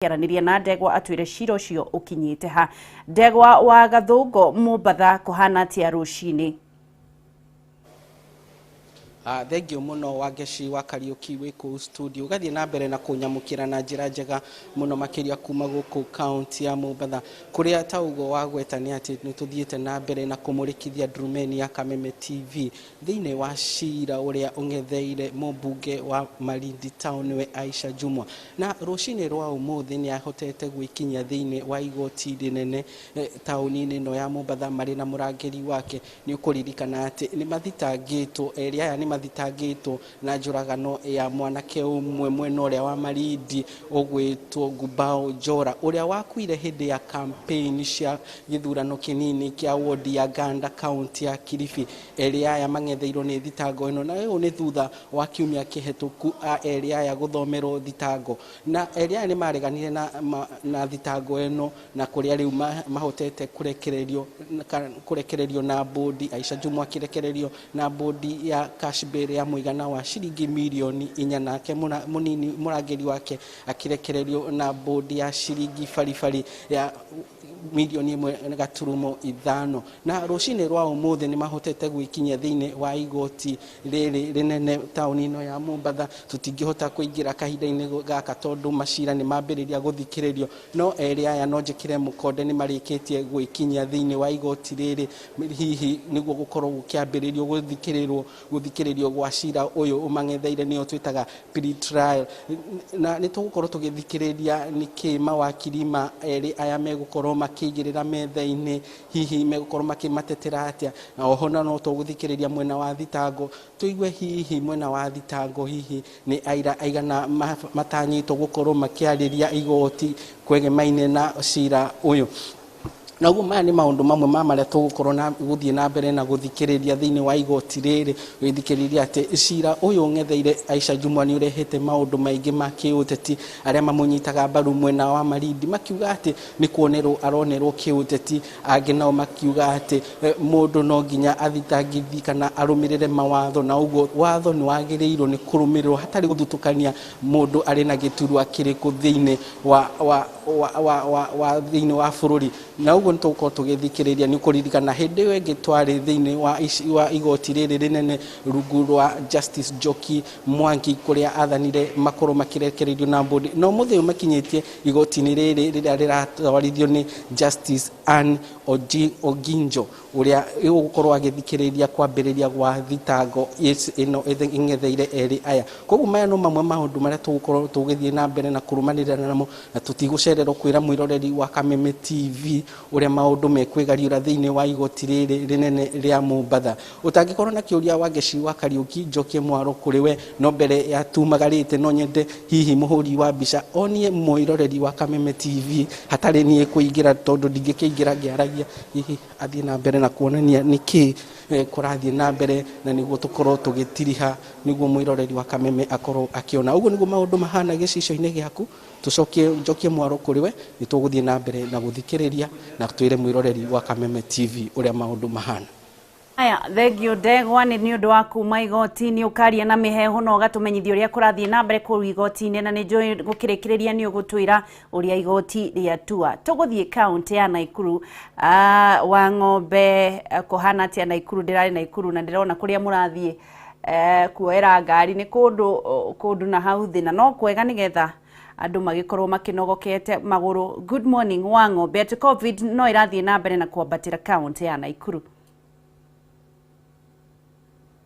Aranĩria na Ndegwa atwĩre cira ũcio ũkinyĩte ha. Ndegwa wa Gathũngũ, Mombatha kũhana atĩa rũcinĩ? Thengio mũno, Wangeci wa Kariũki, wĩ kũu studio ũgathiĩ na mbere na kũnyamũkĩra na njĩra njega mũno makĩria kuma gũkũ kaunti ya Mombatha, kũrĩa ta ũguo wagweta nĩ atĩ nĩ tũthiĩte na mbere na kũmũrĩkithia ndurumeni ya Kameme TV thĩinĩ wa cira ũrĩa ũng'etheire mũmbunge wa Malindi Town, nĩwe Aisha Jumwa, na rũcinĩ rwa ũmũthĩ nĩ ahotete gwĩkinyia thĩinĩ wa igoti rĩnene taũni-inĩ ĩno ya Mombatha marĩ na mũrangĩri wake. Nĩ ũkũririkana atĩ nĩ mathitangĩtwo, erĩ aya nĩ mathitangĩtwo na njũragano ya mwanake ũmwe mwena ũrĩa wa Malindi ũgwĩtwo Gubao Njora, ũrĩa wakuire hĩndĩ ya campaign cia gĩthurano kĩnini kĩa wodi ya Ganda, kaunti ya Kilifi. Erĩ aya mang'etheirwo nĩ thitango ĩno, na ũyũ nĩ thutha wa kiumia kĩhetũku a erĩ aya gũthomerwo thitango, na erĩ aya nĩ mareganire na thitango ĩno, na kũrĩa rĩu mahotete kũrekererio na bodi, Aisha Jumwa akĩrekererio na bodi ya cash bail ya mũigana wa ciringi mirioni 4, nake mũnini mũrangĩri wake akĩrekererio na bodi ya ciringi baribari ya 1.5 mirioni. Na rũcinĩ rwa ũmũthĩ nĩ mahotete gwĩkinyia thĩinĩ wa igoti rĩrĩ rĩnene taũni ĩno ya Mombatha. Tũtingĩhota kũingĩra kahinda-inĩ gaka tondũ macira nĩ mambĩrĩria gũthikĩrĩrio, no erĩ aya no njĩkĩre mũkonde nĩ marĩkĩtie gwĩkinyia thĩinĩ wa igoti rĩrĩ, hihi nĩguo gũkorwo gũkĩambĩrĩrio gũthikĩrĩrio gwa cira ũyũ ũmang'etheire, nĩyo twĩtaga pre-trial. Na nĩ tũgũkorwo tũgĩthikĩrĩria nĩkĩ mawakiri ma erĩ aya megũkorwo makĩigĩrĩra metha-inĩ, hihi megũkorwo makĩmatetera atĩa. Na oho na no tũgũthikĩrĩria mwena wa thitango, tũigue hihi mwena wa thitango hihi nĩ aira aigana matanyĩtwo gũkorwo makĩarĩria igoti kwegemaine na cira ũyũ. Na ũguo maya nĩ maũndũ mamwe ma marĩa tũgũkorwo na gũthiĩ na mbere na gũthikĩrĩria thĩinĩ wa igoti rĩrĩ, gũthikĩrĩria atĩ cira ũyũ ũng'etheire Aisha Jumwa nĩ ũrehete maũndũ maingĩ ma kĩũteti, arĩa mamũnyitaga mbaru mwena wa Malindi makiuga atĩ nĩ kuonerwo aronerwo kĩũteti, angĩ nao makiuga atĩ mũndũ no nginya athitangithi kana arũmĩrĩre mawatho, na ũguo watho nĩ wagĩrĩirwo nĩ kũrũmĩrĩrwo hatarĩ gũthutũkania mũndũ arĩ na gĩturwa kĩrĩkũ thĩinĩ wa thĩinĩ wa bũrũri. Na ũguo nĩ tũgũkorwo tũgĩthikĩrĩria. Nĩ ũkũririkana hĩndĩ ĩyo ĩngĩ twarĩ thĩinĩ wa igoti rĩrĩ rĩnene rungu rwa Justice Njoki Mwangi, kũrĩa athanire makorwo makĩrekererio na mbũndi, no mũthĩ ũyũ makinyĩtie igoti-inĩ rĩrĩ rĩrĩa rĩratwarithio nĩ Justice Anne Oginjo, ũrĩa ũgũkorwo agĩthikĩrĩria kwambĩrĩria gwa thitango ĩno ĩng'etheire erĩ aya. Koguo maya no mamwe maũndũ marĩa tũgũkorwo tũgĩthiĩ na mbere na kũrũmanĩrĩra namo, na tũtigũcererwo kwĩra mwĩroreri wa Kameme TV ũrĩa maũndũ mekwĩgariũra thĩinĩ wa igoti rĩrĩ rĩnene rĩa Mombatha. Ũtangĩkorwo na kĩũria, Wangeci wa Kariũki, njokie mwaro kũrĩ we, no mbere ya tumagarĩte no nyende hihi mũhũri wa mbica onie mwĩroreri wa Kameme TV hatarĩ niĩ kũingĩra, tondũ ndingĩkĩingĩra ngĩaragia, hihi athiĩ na mbere na kuonania nĩkĩ kũrathiĩ na mbere, na nĩguo tũkorwo tũgĩtiriha, nĩguo mwĩroreri wa Kameme akorwo akĩona. Ũguo nĩguo maũndũ mahana gĩcicio-inĩ gĩaku. Tũcokie njokie mwaro kũrĩ we, nĩ tũgũthiĩ na mbere na gũthikĩrĩria na twĩre mwĩroreri wa Kameme TV ũrĩa maũndũ mahana. Aya, thengio Ndegwa nĩ ũndũ wa kuma igoti-inĩ, ũkaria na mĩheehũ na ũgatũmenyithia ũrĩa kũrathiĩ na mbere kũu igoti-inĩ, na nĩ njũĩ gũkĩrĩkĩrĩria nĩ ũgũtwĩra ũrĩa igoti rĩatua. Tũgũthiĩ kaũntĩ ya Naikuru. Wa Ng'ombe, kũhana atĩa Naikuru? Ndĩrarĩ Naikuru na ndĩrona kũrĩa mũrathiĩ kuoera ngari nĩ kũndũ na hau thĩ, na no kwega nĩgetha andũ magĩkorwo makĩnogokete magũrũ. Good morning, wa Ng'ombe. Atĩ COVID no ĩrathiĩ na mbere na kwambatĩra kaũntĩ ya Naikuru?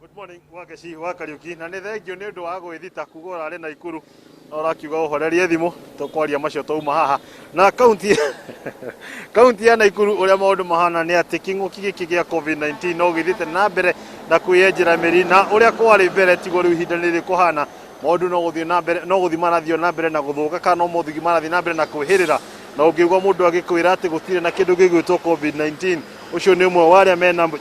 Good morning, Wangeci wa Kariuki, na nĩ thengio nĩ ũndũ wa gwĩthita kuga ũrarĩ Naikuru na ũrakiuga ũhorerie thimũ, tũkwaria macio twauma haha. Na kaunti ya Naikuru ũrĩa maũndũ mahana nĩ atĩ kĩng'ũki gĩkĩ gĩa COVID-19 no gĩthiĩte na mbere na kwĩyenjera mĩri, na ũrĩa kwarĩ mbere tiguo rĩu ihinda rĩrĩ kũhana. Maũndũ no gũthiĩ na mbere, no gũthiĩ marathiĩ na mbere na gũthũka, kana no mothiĩ marathiĩ na mbere na kwĩhĩrĩra. Na ũngĩigua mũndũ agĩkwĩra atĩ gũtirĩ na kĩndũ gĩgwĩtwo COVID-19, ũcio nĩ ũmwe wa arĩa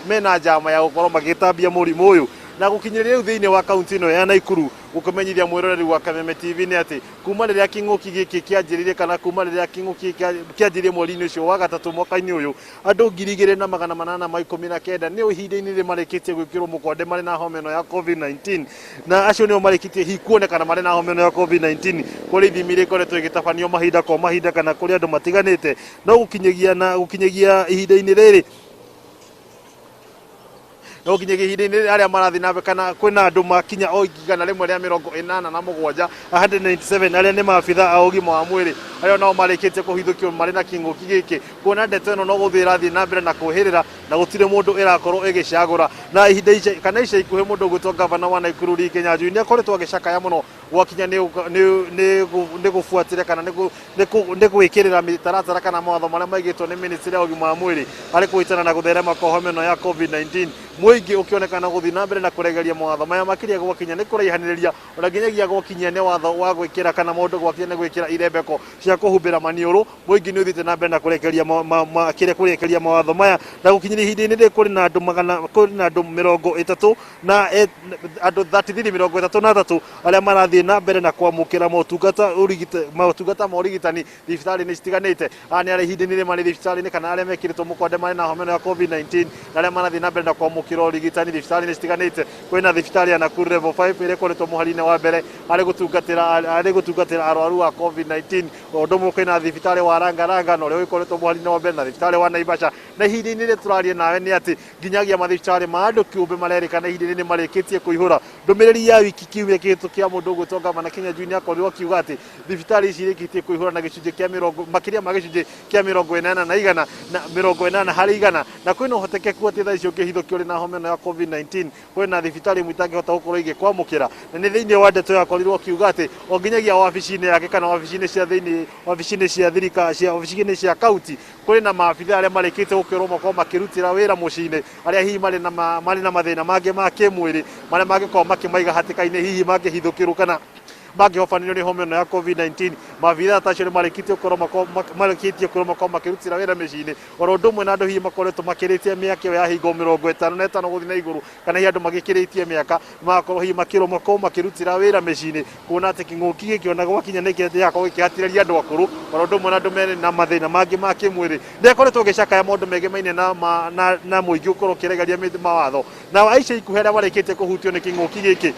mena njama ya gũkorwo magĩtambia mũrimũ ũyũ. Na gũkinyĩria rĩu thĩinĩ wa kaunti ĩno ya Naikuru, Gũkũmenyithia mwĩroreri wa Kameme TV nĩ atĩ kuma rĩrĩa kĩng'ũki gĩkĩ kĩanjĩrĩirie kana kuma rĩrĩa kĩng'ũki kĩanjĩrĩirie mweri-inĩ ũcio wa gatatũ mwaka-inĩ ũyũ, andũ 2819 nĩ ihinda-inĩ rĩrĩ marĩkĩtie gwĩkĩrwo mũkonde marĩ na homa ĩno ya COVID-19, na acio nĩo marĩkĩtie hihi kuonekana marĩ na homa ĩno ya COVID-19 kũrĩ ithimi iria ikoretwo igĩtabanio mahinda kwa mahinda kana kũrĩ andũ matiganĩte. No gũkinyagia na gũkinyagia ihinda-inĩ rĩrĩ, no nginyagia ihinda-inĩ rĩrĩ arĩa marathiĩ na mbere kana kwĩna andũ makinya o 187, 197, arĩa nĩ maabitha a ũgima wa mwĩrĩ arĩa nao marĩkĩtie kũhithũkio marĩ na kĩng'ũki gĩkĩ. Kuona ndeto ĩno no gũthiĩ ĩrathiĩ na mbere na kũhĩrĩra na gũtirĩ mũndũ ĩrakorwo ĩgĩcagũra. Na ihinda ica kana ica ikuhĩ mũndũ ũgwĩtwo gavana wa Nakuru Lee Kinyanjui nĩ akoretwo agĩcakaya mũno gwakinya nĩ gũbuatĩra kana nĩ gwĩkĩrĩra mĩtaratara kana mawatho marĩa maigĩtwo nĩ ministry ya ũgima wa mwĩrĩ harĩ kũhĩtana na gũtherema kwa homa ĩno ya COVID-19, mũingĩ ũkĩonekana gũthiĩ na mbere na kũregeria mawatho maya, makĩria gwakinya nĩ kũraihanĩrĩria, ona nginyagia gwakinya nĩ watho wa gwĩkĩra kana maũndũ gwakinya nĩ gwĩkĩra irembeko cia kũhumbĩra maniũrũ. Mũingĩ nĩ ũthiĩte na mbere na kũrekeria kĩrĩa kũrekeria mawatho maya, na gũkinyĩria ihinda-inĩ rĩrĩ kũrĩ na andũ magana kũrĩ na andũ mĩrongo ĩtatũ na andũ 33, 33 arĩa marathiĩ na mbere na kwamũkĩra motungata motungata ma ũrigitani thibitarĩ-inĩ citiganĩte. Aya nĩ arĩa ihinda-inĩ rĩrĩ marĩ thibitarĩ-inĩ kana arĩa mekĩrĩtwo mũkonde marĩ na homa ĩno ya COVID-19 na arĩa marathiĩ na mbere na kwamũkĩra ũrigitani thibitarĩ-inĩ citiganĩte. Kwĩna thibitarĩ ya Nakuru Level 5 ĩrĩa ĩkoretwo mũhari-inĩ wa mbere harĩ gũtungatĩra arwaru a COVID-19. O ũndũ ũmwe kwĩna thibitarĩ wa Langalanga na ũrĩa ũgĩkoretwo mũhari-inĩ wa mbere na thibitarĩ wa Naivasha. Na ihinda-inĩ rĩrĩ tũraria nawe nĩ atĩ nginyagia mathibitarĩ ma andũ kĩũmbe marerĩkana ihinda rĩrĩ nĩ marĩkĩtie kũihũra. Ndũmĩrĩri ya wiki kiumia kĩhĩtũku ya mũndũ ũgwĩtwo gavana Kinyanjui nĩ akorirwo akiuga atĩ thibitarĩ ici irĩkĩtie kũihũra na gĩcunjĩ kĩa mĩrongo makĩria ma gĩcunjĩ kĩa 80 na igana na 80%, na kwĩna ũhotekeku atĩ thaa ici ũngĩhithũkio ũrĩ na homa ĩno ya COVID-19 kwĩna thibitarĩ imwe itangĩhota gũkorwo igĩkwamũkĩra. Na nĩ thĩinĩ wa ndeto yakorirwo akiuga atĩ o nginyagia wabici-inĩ yake kana wabici-inĩ cia thĩinĩ, wabici-inĩ cia thirikari, cia wabici-inĩ cia kaunti, kũrĩ na maabitha arĩa marĩkĩtie gũkĩrwo makorwo makĩrutĩra wĩra mũciĩ-inĩ, arĩa hihi marĩ na mathĩna mangĩ ma kĩmwĩrĩ marĩa mangĩkorwo makĩmaiga hatĩka-inĩ hihi mangĩhithũkĩrwo kana mangĩhobanĩrio nĩ homa ĩno ya COVID-19. Maabitha ta acio nĩ marĩkĩtie gũkorwo makorwo makĩrutĩra wĩra mĩciĩ-inĩ, oro ũndũ ũmwe na andũ hihi makoretwo makĩrĩtie mĩaka ĩyo ya hingo 55 gũthiĩ na igũrũ, kana hihi andũ magĩkĩrĩtie mĩaka magakorwo hihi makĩrwo makorwo makĩrutĩra wĩra mĩciĩ-inĩ, kuona atĩ kĩng'ũki gĩkĩ ona gwakinya nĩ kĩrakorwo gĩkĩhatĩrĩria andũ akũrũ, oro ũndũ ũmwe na andũ mena na mathĩna mangĩ ma kĩmwĩrĩ. Nĩ akoretwo agĩcakaya maũndũ megemaine na mũingĩ gũkorwo ũkĩregeria mawatho. Na ica ikuhĩ arĩa marĩkĩtie kũhutio nĩ kĩng'ũki gĩkĩ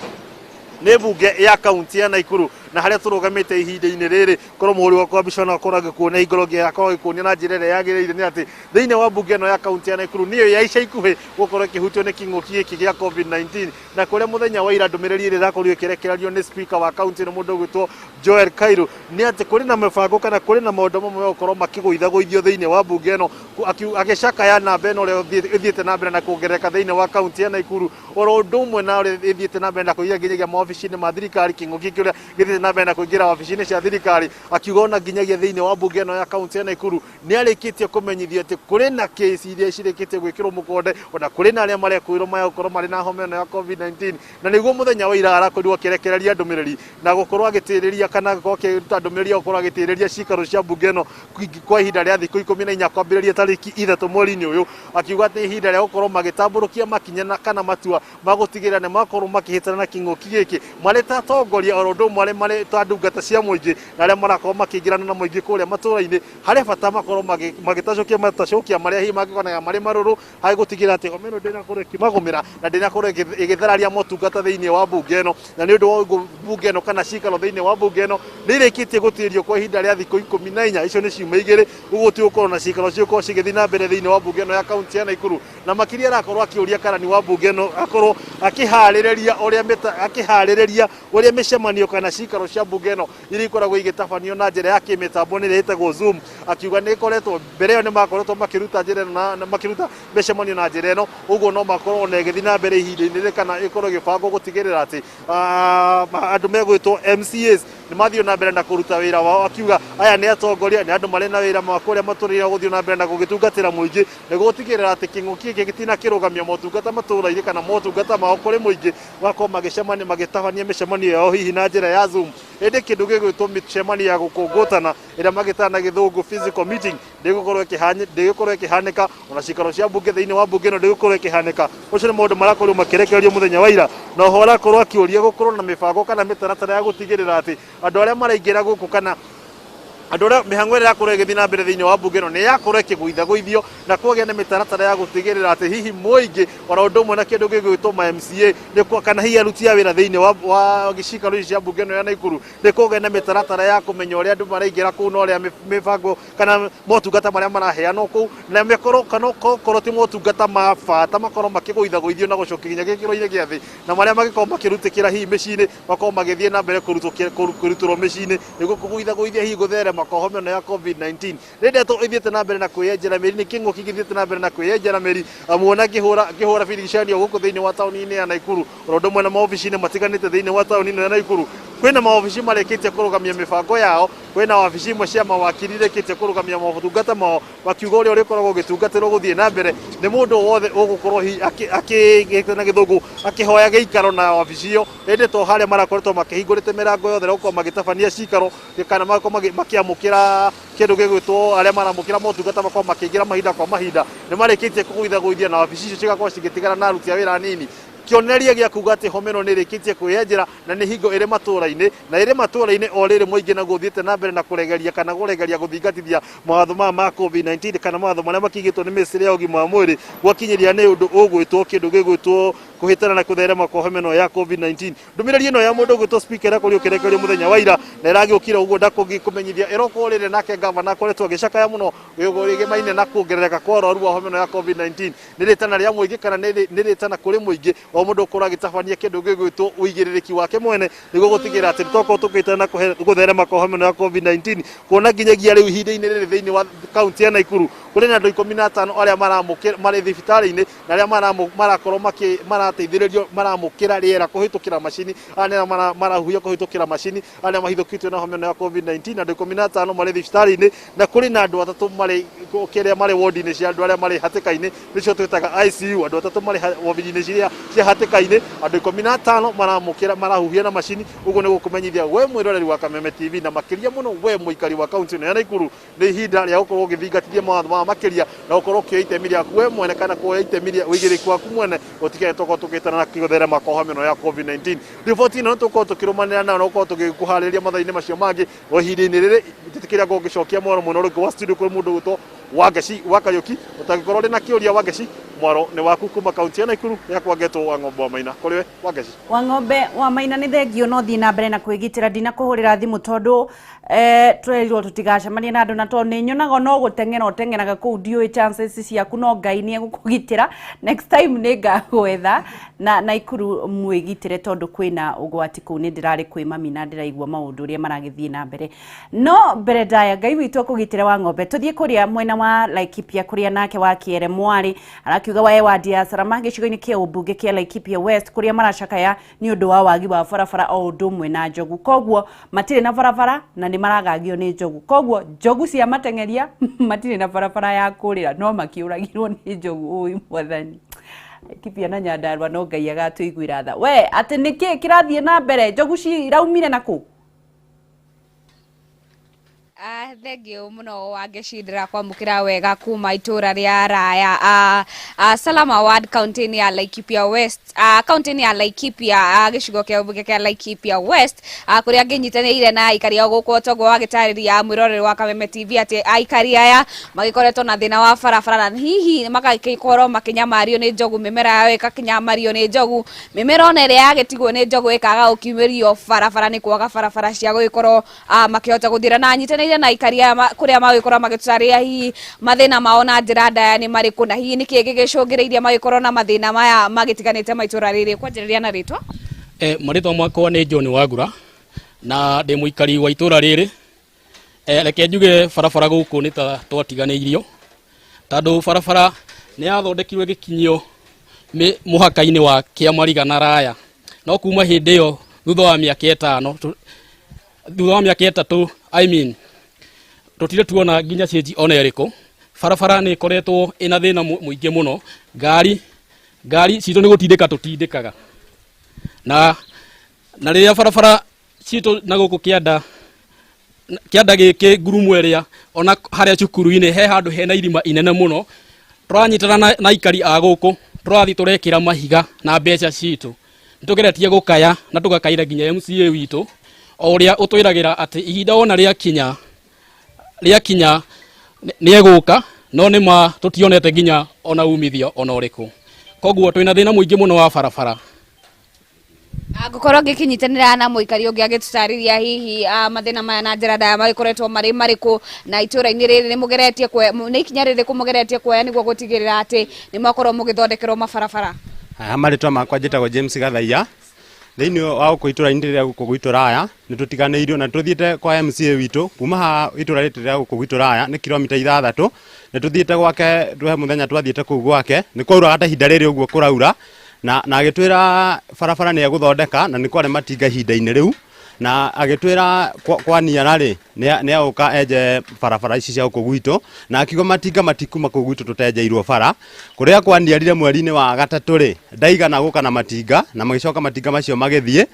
nĩ mbunge ya kaunti ya Nakuru, na harĩa tũrũgamĩte ihinda-inĩ rĩrĩ, korwo mũhũri wakwa wa mbica no akorwo agĩkuonia hingoro ĩngĩ akorwo agĩkuonia na njĩra ĩrĩa yagĩrĩire, nĩ atĩ thĩinĩ wa mbunge ĩno ya kaunti ya Nakuru nĩyo ya ica ikuhĩ gũkorwo ĩkĩhutio nĩ kĩng'ũki gĩkĩ gĩa COVID-19, na kũrĩa mũthenya wa ira ndũmĩrĩri ĩrĩa ĩrakorirwo ĩkĩrekererio nĩ speaker wa kaunti ĩno, mũndũ ũgwĩtwo Joel Kairu, nĩ atĩ kũrĩ na mĩbango kana kũrĩ na maũndũ mamwe megũkorwo makĩgũithagũithio thĩinĩ wa mbunge ĩno, agĩcakaya namba ĩno ũrĩa ĩthiĩte na mbere na kuongerereka thĩinĩ wa kaunti ya Nakuru, oro ũndũ ũmwe na ũrĩa ĩthiĩte na mbere na kũingĩra nginyagia mawabici-inĩ ma thirikari, kĩng'ũki kĩrĩa gĩthiĩte na mbere na kũingĩra wabici-inĩ cia thirikari. Akiuga ona nginyagia thĩinĩ wa mbunge ĩno ya kaunti ya Nakuru nĩ arĩkĩtie kũmenyithio atĩ kũrĩ na kesi iria cirĩkĩtie gwĩkĩrwo mũkonde, ona kũrĩ na arĩa marekwĩrwo maya gũkorwo marĩ na homa ĩno ya COVID-19. Na nĩguo mũthenya wa ira arakorirwo akĩrekereria ndũmĩrĩri na gũkorwo agĩtĩrĩria kana gũkorwo akĩruta ndũmĩrĩri ya gũkorwo agĩtĩrĩria cikaro cia mbunge ĩno kwa ihinda rĩa thikũ 14 kwambĩrĩria tarĩki 3 mweri-inĩ ũyũ, akiuga atĩ ihinda rĩa gũkorwo magĩtambũrũkia makinya na kana matua ma gũtigĩrĩra nĩ makorwo makĩhĩtana na kĩng'ũki gĩkĩ marĩ ta atongoria, oro ũndũ ũmwe marĩ ta ndungata cia mũingĩ na arĩa marakorwo makĩingĩrana na mũingĩ kũrĩa matũra-inĩ, harĩ bata makorwo magĩtacũkia matacũkia marĩa hihi mangĩkoneka marĩ marũrũ harĩ gũtigĩrĩra atĩ homa ĩno ndĩnakorwo ĩkĩmagũmĩra na ndĩnakorwo ĩgĩthararia motungata thĩinĩ wa mbunge ĩno. Na nĩ ũndũ wa ũguo mbunge ĩno kana cikaro thĩinĩ wa mbunge ĩno nĩ irĩkĩtie gũtĩrio kwa ihinda rĩa thikũ 14, icio nĩ ciumia 2. Ũguo gũtigũkorwo na cikaro cigũkorwo cigĩthiĩ na mbere thĩinĩ wa mbunge ĩno ya kaunti ya Nakuru. Na makĩria arakorwo akĩũria karani wa mbunge ĩno akorwo akĩharĩrĩria ũrĩa mĩcemanio kana cikaro cia mbunge ĩno iria ikoragwo igĩtabanio na njĩra ya kĩmĩtambo nĩrĩa ĩtagwo Zoom. Akiuga nĩ ĩkoretwo mbere ĩyo nĩ makoretwo makĩruta njĩra ĩno na makĩruta mĩcemanio na njĩra ĩno, ũguo no makorwo ona ĩgĩthiĩ na mbere ihinda-inĩ rĩrĩ kana ĩkorwo ĩgĩbangwo gũtigĩrĩra atĩ andũ megwĩtwo MCAs nĩ mathiĩ na mbere na kũruta wĩra wao. Akiuga aya nĩ atongoria, nĩ andũ marĩ na wĩra ma kũrĩa matũrĩire gũthiĩ na mbere na gũgĩtungatĩra mũingĩ nĩguo gũtigĩrĩra atĩ kĩng'ũki gĩkĩ gĩtinakĩrũgamia motungata matũra-inĩ kana motungata mao. mao kũrĩ mũingĩ, magakorwo magĩcemania, magĩtabania mĩcemanio yao hihi na njĩra ya Zoom. Ĩndĩ kĩndũ gĩgwĩtwo mĩcemanio ya gũkũngũtana ĩrĩa magĩtaga na gĩthũngũ physical meeting ndĩgũkorwo ĩkĩhanĩka, ona cikaro cia mbunge thĩinĩ wa mbunge ĩno ndĩgũkorwo ĩkĩhanĩka. Ũcio nĩ maũndũ marakorirwo makĩrekererio mũthenya wa ira, na oho arakorwo akĩũria gũkorwo na mĩbango kana mĩtaratara ya gũtigĩrĩra atĩ andũ arĩa maraingĩra gũkũ kana andũ arĩa mĩhang'o ĩrĩa ĩrakorwo ĩgĩthiĩ na mbere thĩinĩ wa mbunge ĩno nĩ yakorwo ĩkĩgũithagũithio na kwagĩa na mĩtaratara ya gũtigĩrĩra atĩ hihi mũingĩ ona ũndũ ũmwe na kĩndũ gĩgwĩtwo ma MCA nĩ kana hihi aruti a wĩra thĩinĩ wa cikaro ici cia mbunge ĩno ya Naikuru nĩ kũgĩa na mĩtaratara ya kũmenya ũrĩa andũ maraingĩra kũu na ũrĩa mĩbango kana motungata marĩa maraheanwo kũu na mĩkorwo kana okorwo ti motungata ma bata makorwo makĩgũithagũithio na gũcokia nginya gĩkĩro-inĩ gĩa thĩ, na marĩa mangĩkorwo makĩrutĩkĩra hihi mĩciĩ-inĩ makorwo magĩthiĩ na mbere kũrutĩrwo mĩciĩ-inĩ nĩguo kũgũithagũithia hihi gũtherema kwa homa ĩno ya COVID-19. Nĩ ndeto ithiĩte na mbere na kwĩyenjera mĩri, nĩ kĩng'ũki gĩthiĩte na mbere na kwĩyenjera mĩri. Muona ngĩhũra biricanio gũkũ thĩinĩ wa taũni-inĩ ya Naikuru, oro ũndũ ũmwe na maobici-inĩ matiganĩte thĩinĩ wa taũni ĩno ya Naikuru, kwĩna maobici marĩkĩtie kũrũgamia mĩbango yao, kwĩna wabici imwe cia mawakiri irĩkĩtie kũrũgamia motungata mao, makiuga ũrĩa ũrĩkoragwo ũgĩtungatĩrwo gũthiĩ na mbere nĩ mũndũ wothe ũgũkorwo hihi akĩgĩte na gĩthũngũ akĩhoya gĩikaro na wabici ĩyo. Ĩndĩ to harĩa marakoretwo makĩhingũrĩte mĩrango yothe na gũkorwo magĩtabania cikaro kana magakorwo makĩamũkĩra kĩndũ gĩgwĩtwo arĩa maramũkĩra motungata makorwo makĩingĩra mahinda kwa mahinda, nĩ marĩkĩtie kũgũithagũithia na wabici icio cigakorwo cigĩtigara na aruti a wĩra anini, kĩonereria gĩa kuga atĩ homa ĩno nĩ ĩrĩkĩtie kwĩyenjera na nĩ hingo ĩrĩ matũra-inĩ na ĩrĩ matũra-inĩ o rĩrĩ mũingĩ naguo ũthiĩte na mbere na kũregeria kana kũregeria gũthingatithia mawatho maya ma COVID-19 kana mawatho marĩa makĩigĩtwo nĩ mĩnĩstrĩ ya ũgima wa mwĩrĩ gwakinyĩria nĩ ũndũ ũgwĩtwo kĩndũ gĩgwĩtwo kũhĩtana na kũtherema kwa homa ĩno ya COVID-19. Ndũmĩrĩri ĩno ya mũndũ ũgwĩtwo speaker ĩrakorirwo ĩkĩrekererio mũthenya wa ira na ĩragĩũkire ũguo ndakũmenyithia ĩrokorwo rĩrĩ nake gavana akoretwo agĩcakaya mũno rĩgĩmaine na kuongerereka kwa ũrwaru wa homa ĩno ya COVID-19. Nĩ rĩtana rĩa mũingĩ kana nĩ rĩtana kũrĩ mũingĩ o mũndũ ũkorwo agĩtabania kĩndũ gĩgwĩtwo ũigĩrĩrĩki wake mwene nĩguo gũtigĩrĩra atĩ nĩtwakorwo tũkĩhĩtana na gũtherema kwa homa ĩno ya COVID-19, kuona nginyagia rĩu ihinda-inĩ rĩrĩ thĩinĩ wa kaunti ya Naikuru kũrĩ na andũ 15 arĩa maramũkĩra marĩ thibitarĩ-inĩ na arĩa marakorwo marateithĩrĩrio maramũkĩra rĩera kũhĩtũkĩra macini, arĩa marahuhia kũhĩtũkĩra macini, arĩa mahithũkĩtio na homa ĩno ya COVID-19. Andũ 15 marĩ thibitarĩ-inĩ na kũrĩ na andũ atatũ marĩ kĩrĩa marĩ wodi-inĩ cia andũ arĩa marĩ hatĩka-inĩ, nĩcio twĩtaga ICU. Andũ atatũ marĩ wodi-inĩ ciria cia hatĩka-inĩ, andũ 15 maramũkĩra marahuhia na macini. Ũguo nĩ gũkũmenyithia we mwĩroreri wa Kameme TV na makĩria mũno we mũikari wa kaunti ĩno ya Naikuru nĩ ihinda rĩa gũkorwo ũgĩthingatithia mawatho maya makĩria na gũkorwo ũkĩoya itemi rĩaku we mwene kana kuoya itemi rĩa ũigĩrĩrĩki waku mwene gũtigĩrĩra tũkorwo tũkĩtana na gũtherema kwa homa ĩno ya COVID-19. Riboti ĩno nĩtũgũkorwo tũkĩrũmanĩra nayo na gũkorwo tũgĩkũharĩrĩria mathaa-inĩ macio mangĩ. O ihinda-inĩ rĩrĩ njĩtĩkĩria ngorwo ngĩcokia mwaro mwena ũrĩkũ wa studio kũrĩ mũndũ ũgwĩtwo Wangeci wa Kariũki. Ũtangĩkorwo ũrĩ na kĩũria, Wangeci, mwaro nĩ waku kuma kaunti ya Naikuru yakwa ngetwo wa Ng'ombe wa Maina. Kũrĩ we Wangeci. Wa Ng'ombe wa Maina, nĩ thengio no thiĩ na mbere na kwĩgitĩra. Ndinakũhũrĩra thimũ tondũ twerirwo tũtigacemanie na andũ, na tondũ nĩ nyonaga no gũteng'era ũteng'eraga kũu, ndiũĩ chances ciaku, no Ngai nĩ egũkũgitĩra. Next time nĩ ngagwetha na Naikuru mwĩgitĩre tondũ kwĩna ũgwati kũu. Nĩ ndĩrarĩ kwĩ mami na ndĩraigua maũndũ ũrĩa maragĩthiĩ na mbere, no mbere ndaya Ngai witũ akũgitĩre wa Ng'ombe. Tũthiĩ kũrĩa mwena wa Laikipia kũrĩa nake wa Kĩere Mwarĩ arakiuga wae wadi ya Salama gĩcigo-inĩ kĩa ũmbunge kĩa Laikipia West kũrĩa maracakaya nĩ ũndũ wa wagi wa barabara o ũndũ ũmwe na njogu, koguo matirĩ na barabara na nĩ maragagio nĩ njogu, koguo njogu cia mateng'eria matirĩ na barabara ya kũrĩra no makĩũragirwo nĩ njogu. Ũĩ mwathani, Laikipia na Nyandarua, no Ngai agatũiguĩra tha. We atĩ nĩkĩ kĩrathiĩ na mbere? Njogu ciraumire na kũ? Thengio muno Wangeci, ndĩrakwamũkĩra wega kuma itũra rĩa Raya, Salama Ward, kaunti-inĩ ya Laikipia West, kaunti-inĩ ya Laikipia, gĩcigo kĩa mbunge kĩa Laikipia West, kũrĩa ngĩnyitanĩire na aikari a gũkũ toguo wagĩtarĩria mwĩroreri wa Kameme TV atĩ aikari aya magĩkoretwo na thĩna wa barabara na hihi magagĩkorwo makĩnyamario nĩ njogu, mĩmera yao ĩgakĩnyamario nĩ njogu, mĩmera ona ĩrĩa yagĩtigwo nĩ njogu ĩkaga gũkiumĩrio barabara nĩ kwaga barabara cia gũgĩkorwo makĩhota gũthiĩra. Na nyitanĩire na aikari aya kũrĩa magĩkorwo magĩtũtarĩria hihi mathĩna mao na njĩra ndaya nĩ marĩkũ na hihi nĩkĩ gĩgĩcũngĩrĩirie magĩkorwo na mathĩna maya magĩtiganĩte ma itũra rĩrĩ. Kwanjĩrĩria na rĩtwa. Marĩtwa makwa nĩ John Wagura na ndĩ mũikari wa itũra rĩrĩ. Reke njuge barabara gũkũ nĩ ta twatiganĩirio tondũ barabara nĩ yathondekirwo ĩgĩkinyio mũhaka-inĩ wa Kĩamariga na Raya, no kuma hĩndĩ ĩyo thutha wa mĩaka 5, thutha wa mĩaka 3, I mean, tũtirĩ tuona nginya change ona ĩrĩkũ. Barabara nĩ ĩkoretwo ĩna thĩna mũingĩ mũno, ngari Ngari citũ nĩ gũtindĩka tũtindĩkaga na rĩrĩa barabara citũ na gũkũ kĩanda kĩanda gĩkĩ ngurumo ĩrĩa ona harĩa cukuru-inĩ he handũ hena irima inene mũno tũranyitana na aikari a gũkũ, tũrathiĩ tũrekĩra mahiga na mbeca citũ. Nĩtũgeretie gũkaya na tũgakaira nginya MCA witũ o ũrĩa ũtwĩragĩra atĩ ihinda ona rĩakinya rĩakinya nĩ egũka, no nĩ ma tũtionete nginya ona umithio ona ũrĩkũ. Koguo twĩna thĩna mũingĩ mũno wa barabara. Ngũkorwo ngĩkĩnyitanĩra na mũikari ũngĩ agĩtũtarĩria hihi mathĩna maya na njĩra ndaya magĩkoretwo marĩ marĩkũ, na itũra-inĩ rĩrĩ nĩ mũgeretie kuoya, nĩ ikinya rĩrĩkũ mũgeretie kuoya nĩguo gũtigĩrĩra atĩ nĩ mwakorwo mũgĩthondekerwo mabarabara. Haya, marĩtwa makwa njĩtagwo James Gathaiya. Thĩinĩ wa gũkũ itũra-inĩ rĩrĩa gũkũ gwitũ Raya nĩ tũtiganĩirio na tũthiĩte kwa MCA witũ kuma haha. Itũra rĩrĩ rĩa gũkũ gwitũ Raya nĩ kilomita 6. Nĩ tũthiĩte gwake he mũthenya twathiĩte kũu gwake, nĩ kwauraga ta ihinda rĩrĩ ũguo kũraura, na agĩtwĩra barabara nĩ egũthondeka, na nĩ kwarĩ matinga ihinda-inĩ rĩu, na agĩtwĩra kwaniara rĩ nĩ egũka enje barabara ici cia gũkũ gwitũ, na akiuga matinga matikuma kũu gwitũ tũtenjeirwo bara. Kũrĩa kwaniarire mweri-inĩ wa gatatũ rĩ, ndaigana gũka na matinga, na magĩcoka matinga macio magĩthiĩ.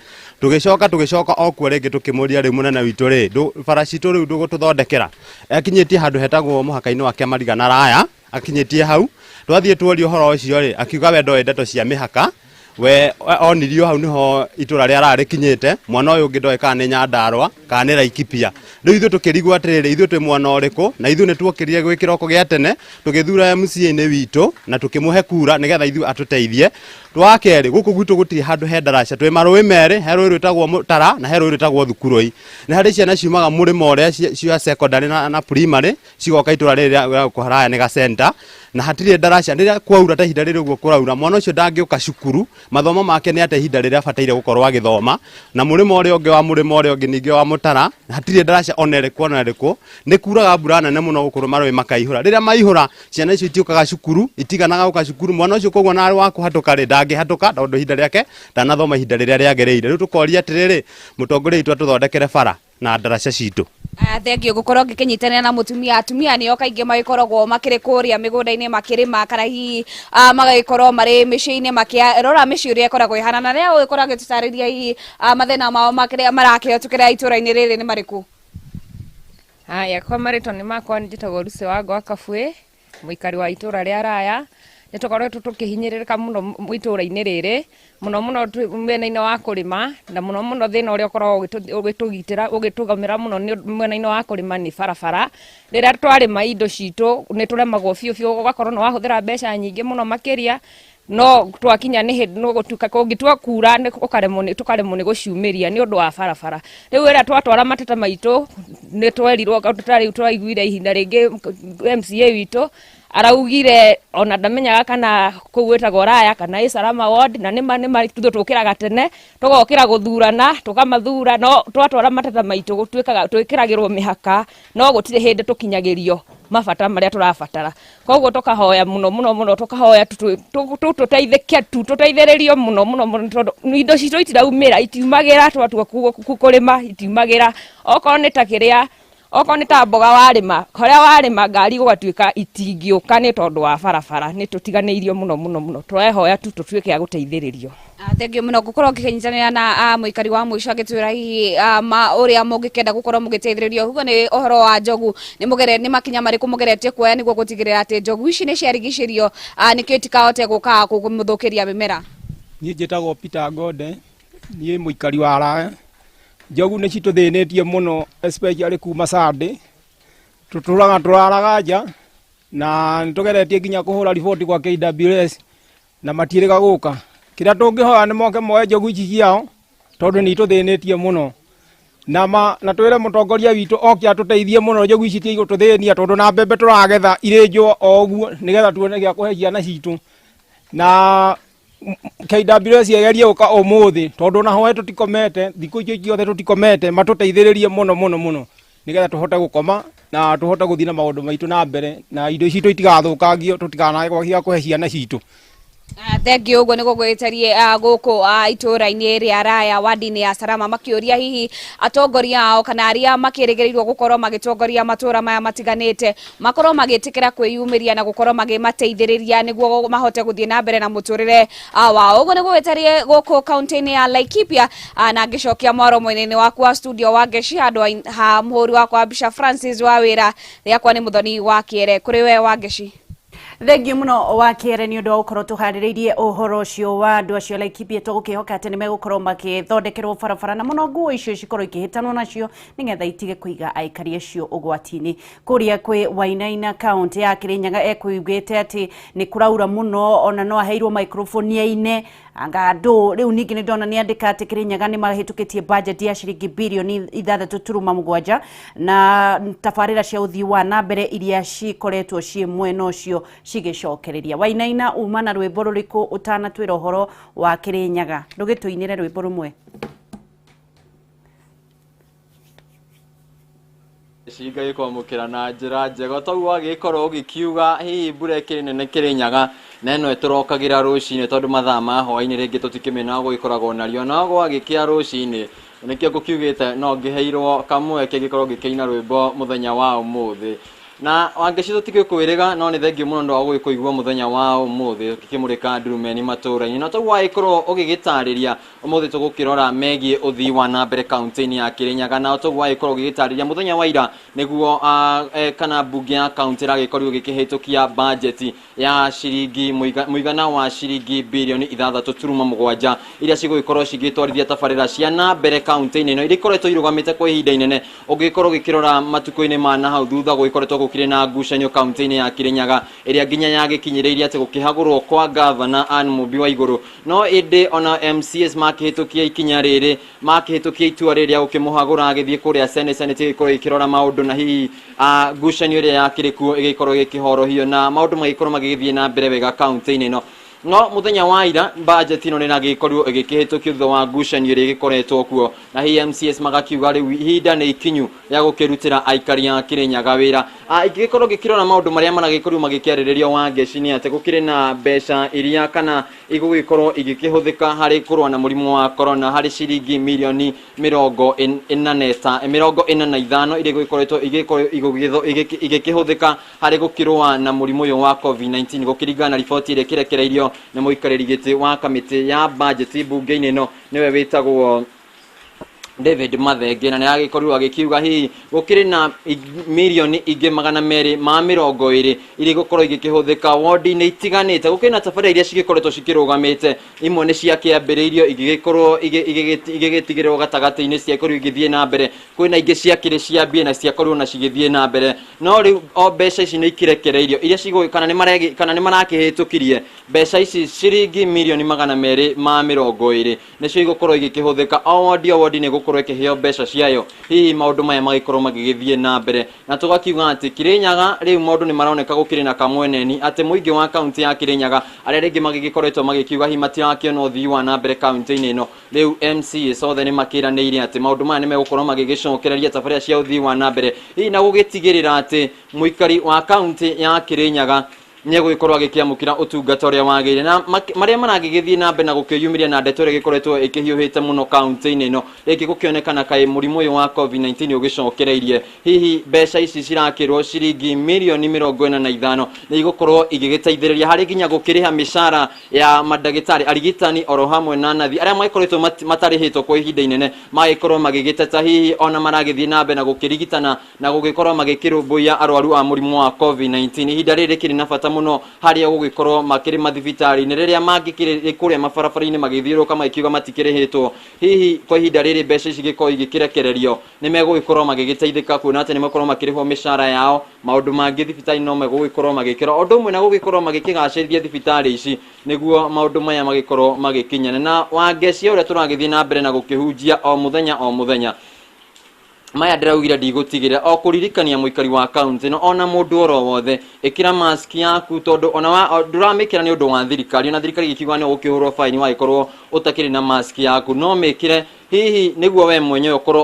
Tũgĩcoka o kuo rĩngĩ tũkĩmũria, rĩu mũnene witũ rĩ, bara citũ rĩu ndũgũtũthondekera? Akinyĩtie handũ hetagwo mũhaka-inĩ wa Kĩamariga na Raya, akinyĩtie hau. Twathiĩ tuoria ũhoro ũcio rĩ, akiuga we ndoĩ ndeto cia mĩhaka, we onirio hau niho itũra rĩa Raya rĩkinyĩte, mwana ũyũ ũngĩ ndoĩ kana nĩ Nyandarũa kana nĩ Laikipia. Rĩu ithuĩ tũkĩrigwo atĩrĩrĩ, ithuĩ twĩ mwena ũrĩkũ? Na ithuĩ nĩ tuokĩrire gwĩ kĩroko gĩa tene tũgĩthura MCA-inĩ witũ na tũkĩmũhe kura nĩgetha ithuĩ atũteithie. Wa kerĩ, gũkũ gwitũ gũtirĩ handũ he ndaraca. Twĩ marũĩ merĩ, he rũĩ rwĩtagwo Mũtara na he rũĩ rwĩtagwo Thukurũi. Nĩ harĩ ciana ciumaga mũrĩmo ũrĩa cia secondary na primary cigoka itũra rĩrĩ rĩa gũkũ Raya nĩ gacenta, na hatirĩ ndaraca. Rĩrĩa kwaura ta ihinda rĩrĩ ũguo kũraura, mwana ũcio ndangĩũka cukuru, mathomo make nĩ ate ihinda rĩrĩa abataire gũkorwo agĩthoma. Na mũrĩmo ũrĩa ũngĩ wa mũrĩmo ũrĩa ũngĩ ningĩ wa Mũtara hatirĩ ndaraca ona ĩrĩkũ ona ĩrĩkũ. Nĩ kuraga mbura nene mũno gũkũ, marũĩ makaihũra. Rĩrĩa maihũra, ciana icio itiũkaga cukuru, itiganaga gũka cukuru. Mwana ũcio koguo na wa kũhatũka rĩ, ndangĩhatũka tondũ ihinda rĩake ndanathoma ihinda rĩrĩa rĩagĩrĩire. Rĩu tũkoria atĩrĩrĩ, mũtongoria witũ atũthondekere bara na ndaraca citũ. Thengiũ gũkorwo ngĩkĩnyitanĩra na mũtumia. Atumia nĩo kaingĩ magĩkoragwo makĩrĩ kũrĩa mĩgũnda-inĩ makĩrĩma, kana hihi magagĩkorwo marĩ mĩciĩ-inĩ makĩrora mĩciĩ ũrĩa ĩkoragwo ĩhana, na rĩrĩa ũgĩkorwo agĩtũtarĩria hihi mathĩna mao makĩrĩa marakĩhetũkĩra itũra-inĩ rĩrĩ nĩ marĩkũ. Haya, kwa marĩtwa nĩ makwa njĩtagwo Lucy Wangwa Kabue, mũikari wa itũra rĩa Raya. Nĩ tũkoretwo tũkĩhinyĩrĩrĩka mũno itũra-inĩ rĩrĩ, mũno mũno mwena-inĩ wa kũrĩma, na mũno mũno thĩna ũrĩa ũkoragwo ũgĩtũgitĩra, ũgĩtũgomera mũno nĩ mwena-inĩ wa kũrĩma nĩ barabara. Rĩrĩa twarĩma indo citũ nĩ tũremagwo biũ biũ, ũgakorwo nĩ wahũthĩra mbeca nyingĩ mũno makĩria, no twakinya nĩ hĩndĩ no gũtuĩka kũngĩtua kura nĩ ũkaremwo nĩ tũkaremwo nĩ gũciumĩria nĩ ũndũ wa barabara. Rĩu ĩrĩa twatwara mateta maitũ nĩ twerirwo ta rĩu twaiguire ihinda rĩngĩ MCA witũ araugire ona ndamenyaga kana kũu gwĩtagwo Raya kana ĩ Salama ward, na nĩma nĩma ithuĩ tũkĩraga tene tũgokĩra gũthurana tũkamathura, no twatwara mateta maitũ gũtuĩkaga twĩkĩragĩrwo mĩhaka, no gũtirĩ hĩndĩ tũkinyagĩrio mabata marĩa tũrabatara. Koguo tũkahoya mũno mũno mũno, tũkahoya tũteithĩke tu, tũteithĩrĩrio mũno mũno mũno, tondũ indo citũ itiraumĩra, itiumagĩra. Twatua kũrĩma itiumagĩra, okorwo nĩ ta kĩrĩa, okorwo nĩ ta mboga warĩma, harĩa warĩma ngari gũgatuĩka itingĩũka nĩ tondũ wa barabara. Nĩ tũtiganĩirio mũno mũno mũno, tũrehoya tu tũtuĩke a gũteithĩrĩrio. Thengiũ mũno gũkorwo ngĩkĩnyitanĩra na mũikari wa mũico agĩtwĩra hihi ma ũrĩa mũngĩkenda gũkorwo mũgĩteithĩrĩrio. Ũguo nĩ ũhoro wa njogu, nĩ mũgere nĩ makinya marĩkũ mũgeretie kuoya nĩguo gũtigĩrĩra atĩ njogu ici nĩ ciarigicĩrio nĩkĩo itikahote gũka kũmũthũkĩria mĩmera? Niĩ njĩtagwo Peter Ngonde, niĩ mũikari wa Raya. Njogu nĩ citũthĩnĩtie mũno, especially kuma Sunday. Tũtũraga tũraraga nja na nĩ tũgeretie nginya kũhũra riboti kwa KWS na matiĩrĩga gũka. Kĩrĩa tũngĩhoya nĩ moke moe njogu ici ciao tondũ nĩ itũthĩnĩtie mũno. Na ma na twĩre mũtongoria witũ oke atũteithie mũno, njogu ici tigũtũthĩnia tondũ na mbembe tũragetha irĩ njũa o ũguo nĩgetha tuone gĩa kũhe ciana citũ. Na KWS ĩgerie gũka ũmũthĩ tondũ ona hwaĩ tũtikomete, thikũ icio ciothe tũtikomete, matũteithĩrĩrie mũno mũno mũno nĩgetha tũhote gũkoma na tũhote gũthiĩ na maũndũ maitũ na mbere na indo citũ itigathũkangio, tũtikanage gĩa kũhe ciana citũ. Thengiũ. Ũguo nĩ gũgwĩtarie gũkũ itũũra-inĩ rĩa Raya, wadi-inĩ ya Salama, makĩũria hihi atongoria ao kana arĩa makĩrĩgĩrĩirwo gũkorwo magĩtongoria matũũra maya matiganĩte makorwo magĩtĩkĩra kwĩyumĩria na gũkorwo magĩmateithĩrĩria nĩguo mahote gũthiĩ na mbere na mũtũrĩre wao. Ũguo nĩ gũgĩtarie gũkũ kaunti-inĩ ya Laikipia, na ngĩcokia mwaro mwena-inĩ waku wa studio wa Ngeci handũ ha mũhũri wakwa wa mbica Francis wa wĩra rĩakwa nĩ Mũthoni wa Kĩere. Kũrĩ we wa Ngeci. Thengiũ mũno wa Kĩere nĩ ũndũ wa gũkorwo tũharĩrĩirie ũhoro ũcio wa andũ acio Laikipia. Tũgũkĩhoka atĩ nĩ megũkorwo magĩthondekerwo barabara na mũno nguo icio cikorwo ikĩhĩtanwo nacio nĩgetha itige kũiga aikari acio ũgwati-inĩ. Kũrĩa kwĩ Wainaina, kaunti ya Kĩrĩnyaga, ekuugĩte atĩ nĩ kũraura mũno, ona no aheirwo microphone aine anga andũ. Rĩu ningĩ nĩ ndona nĩ andĩka atĩ Kĩrĩnyaga nĩ mahĩtũkĩtie budget ya ciringi birioni 6.7 na tabarĩra cia ũthii wa na mbere iria cikoretwo ciĩ mwena ũcio cigĩcokereria. Wainaina, uma na rwĩmbo rũrĩkũ ũtanatwĩra ũhoro wa Kĩrĩnyaga? Ndũgĩtũinĩre rwĩmbo rũmwe. Cinga kwamũkĩra na njĩra njega toguo wagĩkorwo ũgĩkiuga hihi mbura ĩkĩrĩ nene Kĩrĩnyaga na ĩno ĩtũrokagĩra rũcinĩ, tondũ mathaa ma hwaĩ-inĩ rĩngĩ tũtikĩmenaga gũgĩkoragwo nario, no gwagĩkĩa rũcinĩ nĩkĩo ngũkiugĩte no ngĩheirwo kamweke ngĩkorwo ngĩkĩina rwĩmbo mũthenya wa ũmũthĩ. Na Wangeci, tũtigĩkwĩrĩga, no nĩ thengiũ mũno ndũ wa gũgĩkũigua mũthenya wa ũmũthĩ ũkĩmũrĩka ndurumeni matũũra-inĩ. Na toguo wagĩkorwo ũgĩgĩtarĩria, ũmũthĩ tũgũkĩrora megiĩ ũthii wa na mbere kaunti-inĩ ya Kĩrĩnyaga. Na toguo wagĩkorwo ũgĩgĩtarĩria, mũthenya wa ira nĩguo kana mbunge ya kaunti ĩragĩkorirwo ĩgĩkĩhĩtũkia bajeti ya ciringi mũigana wa ciringi birioni 6.7 iria cigũgĩkorwo cigĩtwarithia tabarĩra cia na mbere kaunti-inĩ ĩno iria ikoretwo irũgamĩte kwa ihinda inene. Ũngĩkorwo ũgĩkĩrora matukũ-inĩ ma na hau thutha, gũgĩkoretwo gũkĩrĩ na ngucanio kaunti-inĩ ya Kĩrĩnyaga ĩrĩa nginya yagĩkinyĩrĩirie atĩ gũkĩhagũrwo kwa gavana Ann Mũmbi wa Igũrũ. No ĩndĩ ona MCAs makĩhĩtũkia ikinya rĩrĩ, makĩhĩtũkia itua rĩrĩ rĩa gũkĩmũhagũra agĩthiĩ kũrĩa Senate, Senate ĩgĩkorwo ĩkĩrora maũndũ na hihi ngucanio ĩrĩa yakĩrĩ kuo ĩgĩkorwo ĩgĩkĩhorohio na maũndũ magĩkorwo magĩgĩthiĩ na mbere wega kaunti-inĩ ĩno. No mũthenya wa ira budget ĩno nĩ ĩragĩkorirwo ĩgĩkĩhĩtũkio thutha wa ngucanio ĩrĩa ĩgĩkoretwo kuo, na hihi MCAs magakiuga rĩu ihinda nĩ ikinyu rĩa gũkĩrutĩra aikari a Kĩrĩnyaga wĩra. Ingĩgĩkorwo ngĩkĩrora maũndũ marĩa maragĩkorirwo magĩkĩarĩrĩrio, Wangeci, nĩ atĩ gũkĩrĩ na mbeca iria kana igũgĩkorwo igĩkĩhũthĩka harĩ kũrũa na mũrimũ wa corona harĩ ciringi mirioni 45 iria igũgĩkoretwo igĩkĩhũthĩka harĩ gũkĩrũa na mũrimũ ũyũ wa COVID-19, gũkĩringana na riboti ĩrĩa ĩkĩrekereirio nĩ mũikarĩri gĩtĩ wa kamĩtĩ ya bajeti mbunge-inĩ ĩno, nĩwe wĩtagwo David Mathenge. Na nĩ agĩkorirwo agĩkiuga hihi gũkĩrĩ na mirioni ingĩ 220 iria igũkorwo igĩkĩhũthĩka wodi-inĩ itiganĩte. Gũkĩrĩ na tabarĩra iria cigĩkoretwo cikĩrũgamĩte, imwe nĩ ciakĩambĩrĩirio igĩgĩkorwo igĩgĩtigĩrĩrwo gatagatĩ-inĩ, ciakorirwo igĩthiĩ na mbere, kwĩna ingĩ ciakĩrĩ ciambie na ciakorirwo na cigĩthiĩ na mbere. No rĩu o mbeca ici nĩ ikirekereirio iria cigũ kana nĩ maregi kana nĩ marakĩhĩtũkirie mbeca ici, ciringi mirioni 220 nĩcio igũkorwo igĩkĩhũthĩka. O wodi o wodi nĩ ĩgũkorwo ĩkĩheo mbeca ciayo, hihi maũndũ maya magĩkorwo magĩgĩthiĩ na mbere. Na tũgakiuga atĩ Kĩrĩnyaga rĩu maũndũ nĩ maroneka gũkĩrĩ na kamweneni, atĩ mũingĩ wa kaunti ya Kĩrĩnyaga arĩa rĩngĩ magĩgĩkoretwo magĩkiuga hihi matirakĩona ũthii wa na mbere kaunti-inĩ ĩno, rĩu MCAs othe nĩ makĩranĩire atĩ maũndũ maya nĩ megũkorwo magĩgĩcokereria tabarĩra cia ũthii wa na mbere, hihi na gũgĩtigĩrĩra atĩ mũikari wa kaunti ya Kĩrĩnyaga nĩ egũgĩkorwo agĩkĩamũkĩra ũtungata ũrĩa wagĩrĩire. Na marĩa maragĩgĩthiĩ na mbere na gũkĩyumĩria na ndeto ĩrĩa ĩgĩkoretwo ĩkĩhiũhĩte mũno kaunti-inĩ ĩno, rĩngĩ gũkĩonekana kaĩ mũrimũ ũyũ wa COVID-19 ũgĩcokereirie, hihi mbeca ici cirakĩrwo ciringi mirioni 45 nĩ igũkorwo igĩgĩteithĩrĩria harĩ nginya gũkĩrĩha mĩcara ya mandagĩtarĩ, arigitani oro hamwe na nathi arĩa magĩkoretwo matarĩhĩtwo kwa ihinda inene, magĩkorwo magĩgĩteta hihi ona maragĩthiĩ na mbere na gũkĩrigitana na gũgĩkorwo magĩkĩrũmbũiya arwaru a mũrimũ wa COVID-19. Ihinda rĩrĩ rĩkĩrĩ na bata mũno harĩa gũgĩkorwo makĩrĩ mathibitarĩ-inĩ, rĩrĩa mangĩkĩrĩ kũrĩa mabarabara-inĩ magĩthiũrũrũka magĩkiuga matikĩrĩhĩtwo. Hihi kwa ihinda rĩrĩ mbeca ici igĩkorwo igĩkĩrekererio nĩ megũgĩkorwo magĩgĩteithĩka, kuona atĩ nĩ makorwo makĩrĩhwo mĩcara yao, maũndũ mangĩ thibitarĩ no megũgĩkorwo magĩkĩrwo o ũndũ ũmwe na gũgĩkorwo magĩkĩgacĩrithia thibitarĩ ici nĩguo maũndũ maya magĩkorwo magĩkinyana. Na Wangeci, ũrĩa tũragĩthiĩ na mbere na gũkĩhunjia o mũthenya o mũthenya, maya ndĩraugire ndigũtigĩrĩra o kũririkania mũikari wa kaunti ĩno ona mũndũ oro wothe, ĩkĩra mask yaku, tondũ ona ndũramĩkĩra nĩ ũndũ wa thirikari, ona thirikari ĩkiuga nĩ ũgũkĩhũrwo baini wagĩkorwo ũtakĩrĩ na mask yaku, no mĩkĩre. Hihi nĩguo we mwenyewe ũkorwo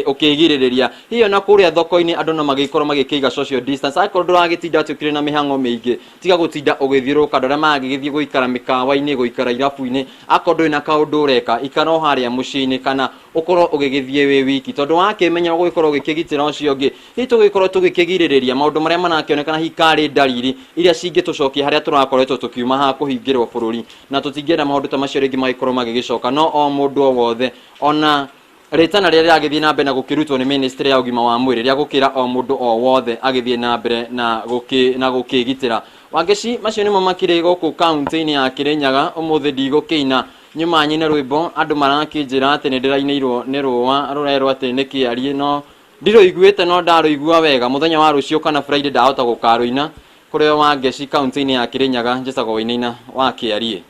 ũkĩgirĩrĩria hihi ona kũrĩa thoko-inĩ andũ no magĩkorwo magĩkĩiga social distance. Angĩkorwo ndũragĩtinda atĩ ũkĩrĩ na mĩhang'o mĩingĩ, tiga gũtinda ũgĩthiũrũrũka. Andũ arĩa maragĩgĩthiĩ gũikara mĩkawa-inĩ, gũikara irabu-inĩ, akorwo ndũrĩ na kaũndũ ũreka, ikara o harĩa mũciĩ-inĩ kana ũkorwo ũgĩgĩthiĩ wĩ wiki, tondũ wakĩmenya ũgũgĩkorwo ũgĩkĩgitĩra ũcio ũngĩ. Hihi tũgĩkorwo tũgĩkĩgirĩrĩria maũndũ marĩa marakĩonekana hihi karĩ ndariri iria cingĩtũcokia harĩa tũrakoretwo tũkiuma ha kũhingĩrwo bũrũri, na tũtingĩenda maũndũ ta macio rĩngĩ magĩkorwo magĩgĩcoka. No o mũndũ o wothe, ona rĩtana rĩrĩa rĩragĩthiĩ na mbere na gũkĩrutwo nĩ ministry ya ũgima wa mwĩrĩ rĩa gũkĩra o mũndũ o wothe agĩthiĩ na mbere na gũkĩgitĩra. Wangeci, macio nĩmo makĩrĩ gũkũ kaunti-inĩ ya Kĩrĩnyaga. Ũmũthĩ ndigũkĩina, nyuma nyine rwĩmbo andũ marakĩnjĩra atĩ nĩ ndĩrainĩirwo nĩ rũa rũrerwo atĩ nĩ kĩarie, no ndirũiguĩte, no ndarũigua wega mũthenya wa rũciũ kana Friday ndahota gũkarũina. Kũrĩ Wangeci kaunti-inĩ ya Kĩrĩnyaga, njĩtagwo Wainaina wa Kĩarie.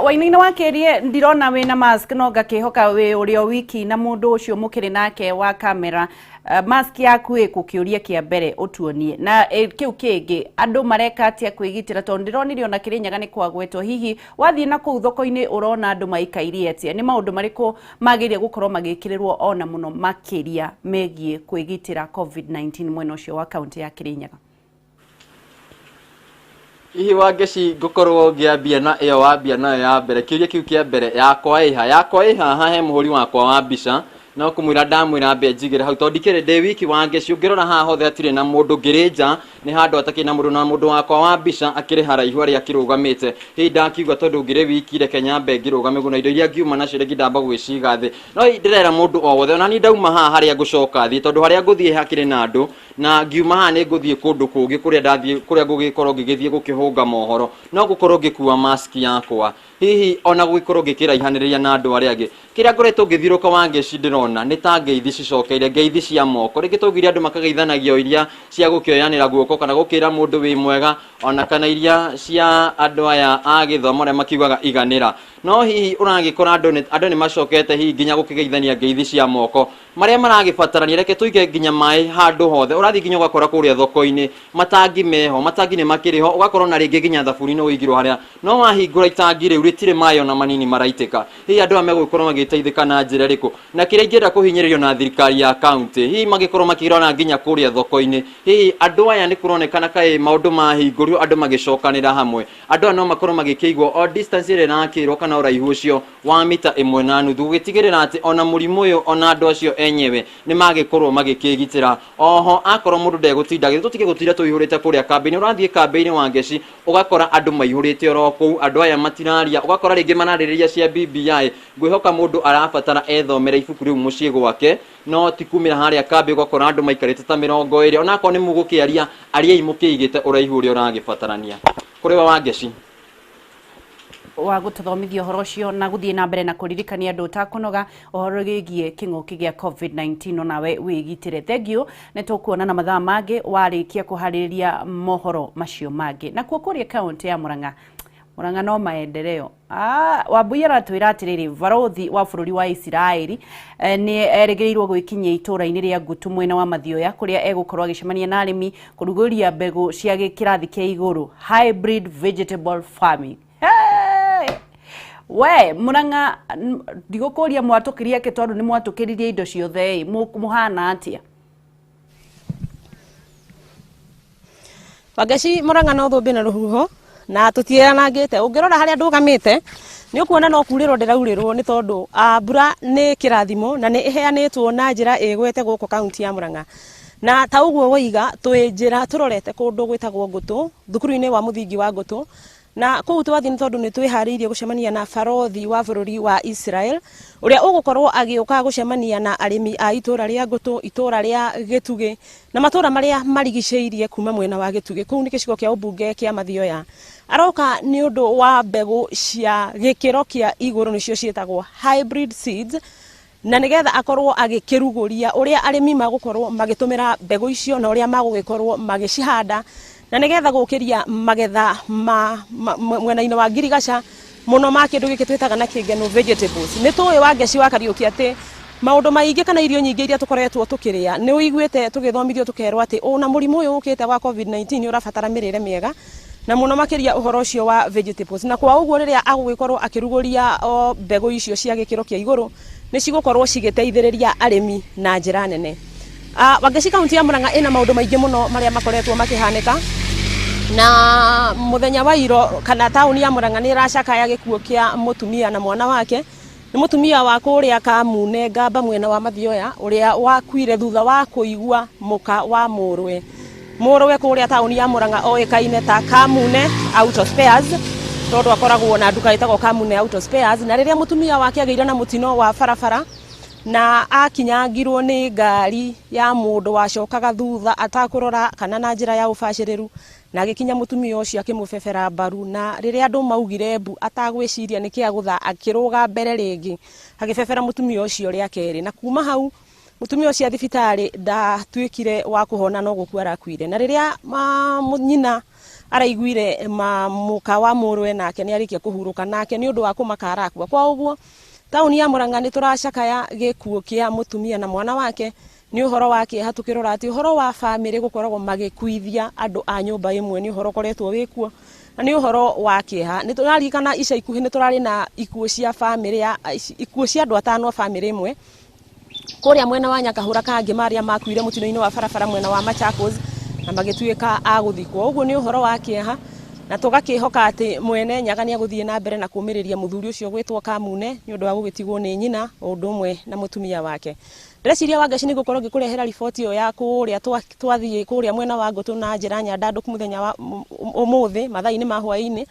Wainaina wa Kĩarie, ndirona wĩna mask, no ngakĩhoka wĩ ũrĩ o wiki na mũndũ ũcio mũkĩrĩ nake wa kamera. Mask yaku ĩkũ? Kĩũria kĩa mbere ũtuonie. Na kĩu kĩngĩ, andũ mareka atĩa kwĩgitĩra? Tondũ ndĩronire ona Kĩrĩnyaga nĩ kwagwetwo. Hihi wathiĩ na kũu thoko-inĩ ũrona andũ maikairie atĩa? Nĩ maũndũ marĩkũ magĩrĩire gũkorwo magĩkĩrĩrwo ona mũno makĩria megiĩ kwĩgitĩra COVID-19 mwena ũcio wa kaunti ya Kĩrĩnyaga? Hihi Wangeci, ngũkorwo ngĩambia na ĩyo wambia nayo ya mbere, kĩũria kĩu kĩa mbere, yakwa ĩha, yakwa ĩ haha he mũhũri wakwa wa mbica, no kũmwĩra ndamwĩra ambe njigĩre hau tondũ ndikĩrĩ ndĩ wiki. Wangeci, ũngĩrora haha hothe hatirĩ na mũndũ, ngĩrĩ nja nĩ handũ hatakĩrĩ na mũndũ, na mũndũ wakwa wa mbica akĩrĩ haraihu harĩa akĩrũgamĩte. Hihi ndakiuga tondũ ngĩrĩ wiki, reke nyambe ngĩrũgame ũguo na indo iria ngiuma nacio rĩngĩ ndamba gwĩciga thĩ. No ndĩrera mũndũ o wothe, ona niĩ ndauma haha harĩa ngũcoka thiĩ, tondũ harĩa ngũthiĩ hakĩrĩ na andũ, na ngiuma haha nĩ ngũthiĩ kũndũ kũngĩ kũrĩa ndathiĩ, kũrĩa ngũgĩkorwo ngĩgĩthiĩ gũkĩhũnga mohoro, no ngũkorwo ngĩkua mask yakwa, hihi ona gũgĩkorwo ngĩkĩraihanĩrĩria na andũ arĩa angĩ. Kĩrĩa ngoretwo ngĩthiũrũrũka Wangeci, ndĩrona nĩ ta ngeithi cicokeire, ngeithi cia moko. Rĩngĩ twaugire andũ makageithanagia o iria cia gũkĩoyanĩra guoko kana gũkĩra mũndũ wĩ mwega, ona kana iria cia andũ aya a gĩthomo arĩa makiugaga iganĩra. No hihi ũragĩkora andũ nĩ macokete hihi nginya gũkĩgeithania ngeithi cia moko marĩa maragĩbatarania. Reke tũige nginya maĩ handũ hothe, ũrathiĩ nginya ũgakora kũrĩa thoko-inĩ matangi meho, matangi nĩ makĩrĩ ho, ũgakorwo na rĩngĩ nginya thabuni no ũigirwo harĩa, no wahingũra itangi rĩu rĩtirĩ maĩ ona manini maraitĩka. Hihi andũ aya megũgĩkorwo magĩteithĩka na njĩra ĩrĩkũ? Na kĩrĩa ingĩenda kũhinyĩrĩrio na thirikari ya kaunti, hihi magĩkorwo makĩrora nginya kũrĩa thoko-inĩ, hihi andũ aya nĩ kũronekana kaĩ maũndũ mahingũrio andũ magĩcokanĩra hamwe, andũ aya no makorwo magĩkĩigwo o distance ĩrĩa ĩrakĩrwo kana ũraihu ũcio wa mita 1.5, gũgĩtigĩrĩra atĩ ona mũrimũ ũyũ ona andũ acio enyewe nĩ magĩkorwo magĩkĩgitĩra. Oho akorwo mũndũ ndegũtinda, githĩ tũtige gũtinda tũihũrĩte kũrĩa kambĩ-inĩ. Ũrathiĩ kambĩ-inĩ Wangeci, ũgakora andũ maihũrĩte oro kũu, andũ aya matiraria, ũgakora rĩngĩ mararĩrĩria cia BBI. Ngwĩhoka mũndũ arabatara ethomere ibuku rĩu mũciĩ gwake, no ti kumĩra harĩa kambĩ ũgakora andũ maikarĩte ta 20. Onakorwo nĩ mũgũkĩaria, ariai mũkĩigĩte ũraihu ũrĩa ũragĩbatarania. Kũrĩ we Wangeci. Wa gũtũthomithia ũhoro ũcio na gũthiĩ na mbere na kũririkania andũ ũtakũnoga ũhoro wĩgiĩ kĩng'ũki gĩa COVID-19, onawe wĩgitĩre. Thank you, nĩ tũkuonana mathaa mangĩ warĩkia kũharĩrĩria mohoro macio mangĩ. Nakuo kũrĩa kaunti ya Murang'a, Murang'a no maendeleo. Wambui aratwĩra atĩrĩrĩ, barothi wa bũrũri wa Isiraeli nĩ erĩgĩrĩirwo gwĩkinyia itũũra-inĩ rĩa Ngutu mwena wa Mathioya, kũrĩa egũkorwo agĩcemania na arĩmi kũrugũria mbegũ cia kĩrathi kĩa igũrũ, hybrid vegetable farming. Hey! We Murang'a, ndigũkũria mwatũkĩrie atĩ tondũ nĩ mwatũkĩririe indo ciothe ĩ, mũhana atĩa? Wangeci, Murang'a no thũmbĩ na rũhuho na tũtiĩranangĩte. Ũngĩrora harĩa ndũgamĩte nĩ ũkuona no kurĩrwo ndĩraurĩrwo, nĩ tondũ mbura nĩ kĩrathimo na nĩ ĩheanĩtwo na njĩra ĩgwete gũkũ kaunti ya Murang'a. Na ta ũguo woiga, twĩ njĩra tũrorete kũndũ gwĩtagwo Ngũtũ, thukuru-inĩ wa mũthingi wa Ngũtũ, na kũu twathiĩ nĩ tondũ nĩ twĩharĩirie gũcemania na barothi wa bũrũri wa Israel ũrĩa ũgũkorwo agĩũka gũcemania na arĩmi a itũra rĩa Ngũtũ, itũra rĩa Gĩtugĩ na matũra marĩa marigicĩirie kuma mwena wa Gĩtugĩ. Kũu nĩ gĩcigo kĩa ũmbunge kĩa Mathioya. Aroka nĩ ũndũ wa mbegũ cia gĩkĩro kĩa igũrũ, nĩcio ciĩtagwo hybrid seeds, na nĩgetha akorwo agĩkĩrugũria ũrĩa arĩmi magũkorwo magĩtũmĩra mbegũ icio na ũrĩa magũgĩkorwo magĩcihanda, na nĩgetha gũkĩria magetha ma mwena-inĩ wa ngirigaca mũno ma kĩndũ gĩkĩ twĩtaga na kĩngeno vegetables. Nĩ tũĩ, Wangeci wa Kariũki, atĩ maũndũ maingĩ kana irio nyingĩ iria tũkoretwo tũkĩrĩa, nĩ ũiguĩte tũgĩthomithio tũkerwo atĩ ona mũrimũ ũyũ ũkĩte wa COVID-19 nĩ ũrabatara mĩrĩre mĩega. Na mũno makĩria ũhoro ũcio wa vegetables. Na kwa ũguo rĩrĩa agũgĩkorwo akĩrugũria o mbegũ icio cia gĩkĩro kĩa igũrũ, nĩ cigũkorwo cigĩteithĩrĩria arĩmi na njĩra nene. Wangeci, kaunti ya Murang'a ĩna maũndũ maingĩ mũno marĩa makoretwo makĩhanĩka, na mũthenya wa iro kana taũni ya Murang'a nĩ ĩracakaya gĩkuũ kĩa mũtumia na mwana wake. Nĩ mũtumia wa kũrĩa Kamune Ngamba, mwena wa Mathioya, ũrĩa wakuire thutha wa kũigua mũka wa mũrũwe kũrĩa taũni ya Murang'a oĩkaine ta Kamune Auto Spares, tondũ akoragwo na nduka ĩtagwo Kamune Auto Spares. Na rĩrĩa mũtumia wake agĩire na mũtino wa barabara na akinyangirwo nĩ ngari ya mũndũ wacokaga thutha atakũrora kana na njĩra ya ũbacĩrĩru, na agĩkinya mũtumia ũcio akĩmũbebera mbaru, na rĩrĩa andũ maugire mbu, atagwĩciria nĩ kĩagũtha, akĩrũga mbere rĩngĩ agĩbebera mũtumia ũcio rĩa kerĩ, na kuma hau mũtumia ũcio thibitarĩ ndatuĩkire wa kũhona, no gũkua arakuire. Na rĩrĩa nyina araiguire mũka wa mũrũwe nake nĩ arĩkia kũhurũka, nake nĩ ũndũ wa kũmaka arakua. Kwa ũguo taũni ya Murang'a nĩ tũracakaya gĩkuũ kĩa mũtumia na mwana wake. Nĩ ũhoro wa kĩeha tũkĩrora atĩ ũhoro wa bamĩrĩ gũkoragwo magĩkuithia andũ a nyũmba ĩmwe nĩ ũhoro ũkoretwo wĩkuo, na nĩ ũhoro wa kĩeha. Nĩ tũraririkana ica ikuhĩ nĩ tũrarĩ na ikuũ cia bamĩrĩ ya ikuũ cia andũ atano a bamĩrĩ ĩmwe kũrĩa mwena wa Nyakahũra Kangĩ, marĩa makuire mũtino-inĩ wa barabara mwena wa Machakos na magĩtuĩka a gũthikwo. Ũguo nĩ ũhoro wa kĩeha, na tũgakĩhoka atĩ mwene Nyaga nĩ agũthiĩ na mbere na kũmĩrĩria mũthuri ũcio gwĩtwo Kamune nĩ ũndũ wa gũgĩtigwo nĩ nyina o ũndũ ũmwe na mũtumia wake. Ndĩreciria, Wangeci, nĩ ngũkorwo ngĩkũrehera riboti ĩyo ya kũrĩa twathiĩ kũrĩa mwena wa Ngũtũ na njĩra nyandandũku mũthenya wa ũmũthĩ mathaa-inĩ ma hwaĩ-inĩ,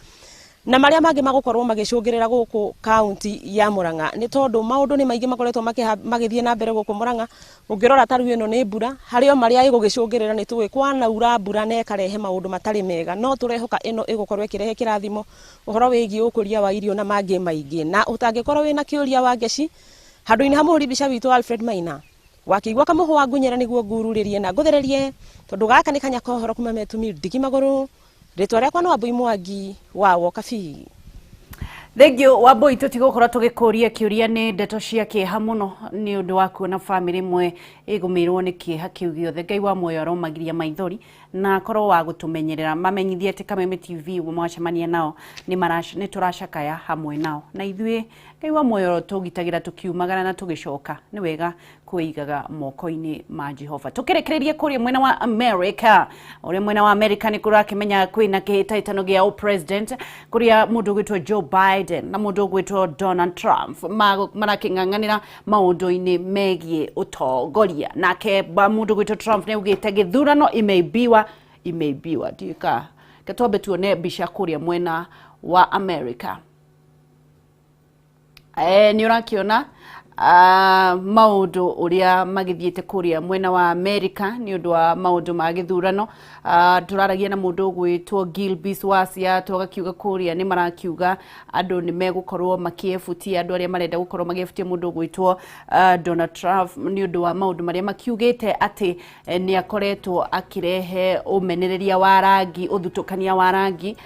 na marĩa mangĩ magũkorwo magĩcũngĩrĩra gũkũ kaunti ya Murang'a, nĩ tondũ maũndũ nĩ maingĩ makoretwo magĩthiĩ na mbere gũkũ Murang'a. Ũngĩrora ta rĩu ĩno nĩ mbura, harĩ o marĩa ĩgũgĩcũngĩrĩra. Nĩ tũĩ kwanaura mbura na ĩkarehe maũndũ matarĩ mega, no tũrehoka ĩno ĩgũkorwo ĩkĩrehe kĩrathimo ũhoro wĩgiĩ ũkũria wa irio na mangĩ maingĩ. Na ũtangĩkorwo wĩna kĩũria, Wangeci, handũ-inĩ ha mũhũri mbica witũ Alfred Maina wakĩigua kamũhũ wa ngunyĩra nĩguo ngururĩrie na ngũthererie, tondũ gaka nĩ kanya kohoro kuma metumi ndigi magũrũ. Rĩtwa rĩakwa nĩ Wambui Mwangi wa Wokabi. Thengiũ, Wambui. Tũtigũkorwo tũgĩkũria kĩũria, nĩ ndeto cia kĩeha mũno nĩ ũndũ wa kuona bamĩrĩ ĩmwe ĩgũmĩirwo nĩ kĩeha kĩu gĩothe. Ngai wa muoyo aromagiria maithori na akorwo wa gũtũmenyerera. Mamenyithie atĩ Kameme TV mwacemania nao nĩ tũracakaya hamwe nao, na ithuĩ Ngai wa muoyo tũgitagĩra tũkiumagara na tũgĩcoka. Nĩ wega kwĩigaga moko-inĩ ma Jehova. Tũkĩrĩkĩrĩrie kũrĩa mwena wa America, ũrĩa mwena wa America nĩ kũrakĩmenya kwĩna kĩhĩtahĩtano gĩa president, kũrĩa mũndũ ũgwĩtwo Joe Biden na mũndũ ũgwĩtwo Donald Trump marakĩng'ang'anĩra maũndũ-inĩ megiĩ ũtongoria. Nake mũndũ ũgwĩtwo Trump nĩ augĩte gĩthurano imeibiwa, imeibiwa. Ndiũĩ ke twambe tuone mbica kũrĩa mwena wa America. Nĩ ũrakĩona maũndũ ũrĩa magĩthiĩte kũrĩa mwena wa America nĩ ũndũ wa maũndũ ma gĩthurano. Tũraragia na mũndũ ũgwĩtwo Gilbis Wasia, tũgakiuga kũrĩa nĩ marakiuga andũ nĩ megũkorwo makĩebutia, andũ arĩa marenda gũkorwo magĩebutia mũndũ ũgwĩtwo Donald Trump nĩ ũndũ wa maũndũ marĩa makiugĩte atĩ nĩ akoretwo akĩrehe ũmenereria wa rangi, ũthutũkania wa rangi.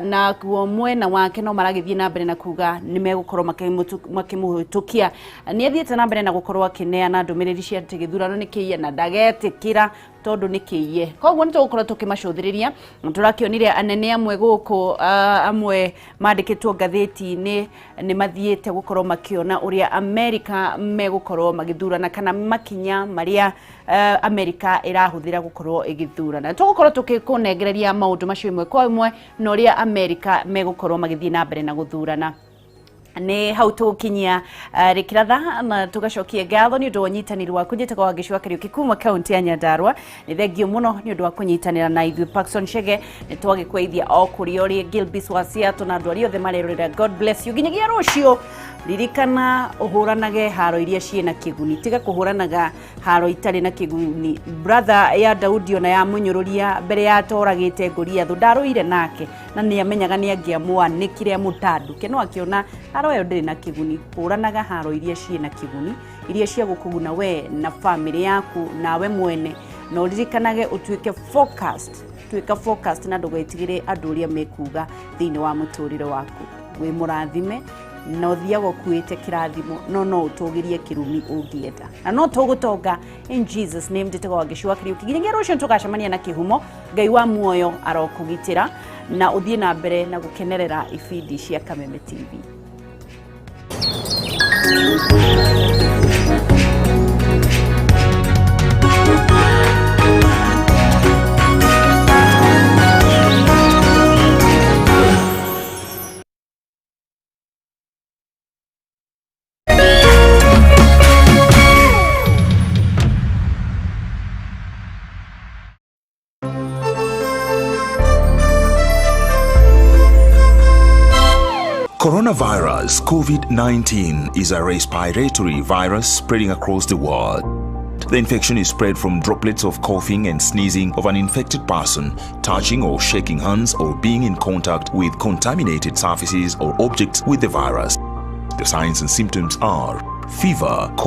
Na kuo mwena wake no maragĩthiĩ na mbere na kuga nĩ megũkorwo makĩmũhĩtũkia. Nĩ athiĩte na mbere na gũkorwo akĩneana ndũmĩrĩri cia atĩ gĩthurano nĩ kĩiye na ndagetĩkĩra tondũ nĩ kĩiye. Koguo nĩ tũgũkorwo tũkĩmacũthĩrĩria. Tũrakĩonire anene amwe gũkũ, amwe mandĩkĩtwo ngathĩti-inĩ, nĩ mathiĩte gũkorwo makĩona ũrĩa Amerika megũkorwo magĩthurana kana makinya marĩa Amerika ĩrahũthĩra gũkorwo ĩgĩthurana. Tũgũkorwo tũkĩkũnengereria maũndũ macio ĩmwe kwa ĩmwe na ũrĩa Amerika megũkorwo magĩthiĩ na mbere na gũthurana. Nĩ hau tũgũkinyia rĩkĩratha na tũgacokia ngatho nĩ ũndũ wa ũnyitanĩri waku. Njĩtagwo Wangeci wa Kariũki kuma kaunti ya Nyandarua. Nĩ thengio mũno nĩ ũndũ wa kũnyitanĩra na ithuĩ. Paxson Chege, nĩ twagĩkweithia o kũrĩa ũrĩ. Gilbis wa Seattle na andũ arĩa othe marerorera, God bless you. Nginyagia rũciũ, ririkana ũhũranage haro iria ciĩna kĩguni, tiga kũhũranaga haro itarĩ na kĩguni. Brother ya Daudi ona ya mũnyũrũria mbere ya atoragĩte Goliathũ, ndarũire nake na nĩ amenyaga nĩ angĩamwanĩkire amũtanduke, no akĩona haro ĩyo ndĩrĩ na kĩguni. Hũranaga haro iria ciĩna kĩguni, iria cia gũkũguna we na famĩlĩ yaku nawe mwene, na ũririkanage ũtuĩke focused. Tuĩka focused na ndũgetigĩre andũ ũrĩa mekuga thĩinĩ wa mũtũrĩre waku. Wĩ mũrathime na ũthiaga ũkuĩte kĩrathimo, no no ũtũgĩrie kĩrumi ũngĩenda, na no tũgũtonga in Jesus name. Ndĩtagwo Wangeci wa Kariũki. Nginyagia rũciũ tũgacemania na kĩhumo. Ngai wa muoyo arokũgitĩra. Na ũthiĩ na mbere na gũkenerera ibindi cia Kameme TV. Coronavirus COVID-19 is a respiratory virus spreading across the world. The infection is spread from droplets of coughing and sneezing of an infected person, touching or shaking hands, or being in contact with contaminated surfaces or objects with the virus. The signs and symptoms are fever,